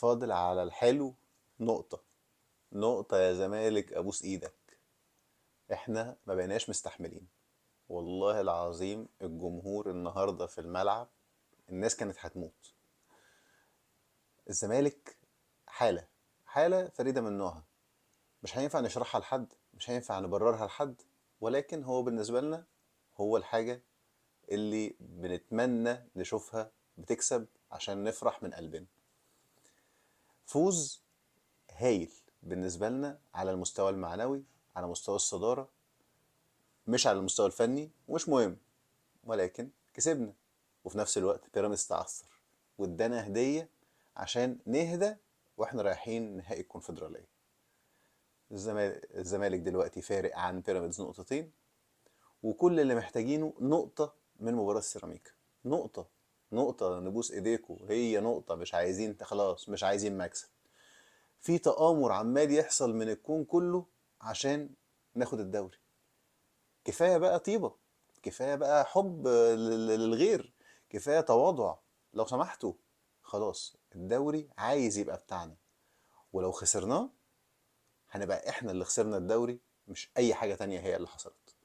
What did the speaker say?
فاضل على الحلو نقطة. نقطة يا زمالك، أبوس إيدك. إحنا ما بقيناش مستحملين والله العظيم. الجمهور النهاردة في الملعب الناس كانت هتموت. الزمالك حالة، حالة فريدة من نوعها، مش هينفع نشرحها لحد، مش هينفع نبررها لحد، ولكن هو بالنسبة لنا هو الحاجة اللي بنتمنى نشوفها بتكسب عشان نفرح من قلبنا. فوز هايل بالنسبة لنا على المستوى المعنوي، على مستوى الصدارة، مش على المستوى الفني ومش مهم، ولكن كسبنا. وفي نفس الوقت بيراميدز تعثر وادانا هدية عشان نهدى واحنا رايحين نهائي الكونفدرالية. الزمالك دلوقتي فارق عن بيراميدز نقطتين، وكل اللي محتاجينه نقطة من مباراة السيراميكا. نقطة، نقطة نبوس ايديكم، هي نقطة، مش عايزين خلاص، مش عايزين مكسب. في تآمر عمال يحصل من الكون كله عشان ناخد الدوري. كفاية بقى طيبة، كفاية بقى حب للغير، كفاية تواضع لو سمحتوا. خلاص الدوري عايز يبقى بتاعنا، ولو خسرناه هنبقى احنا اللي خسرنا الدوري، مش اي حاجة تانية هي اللي حصلت.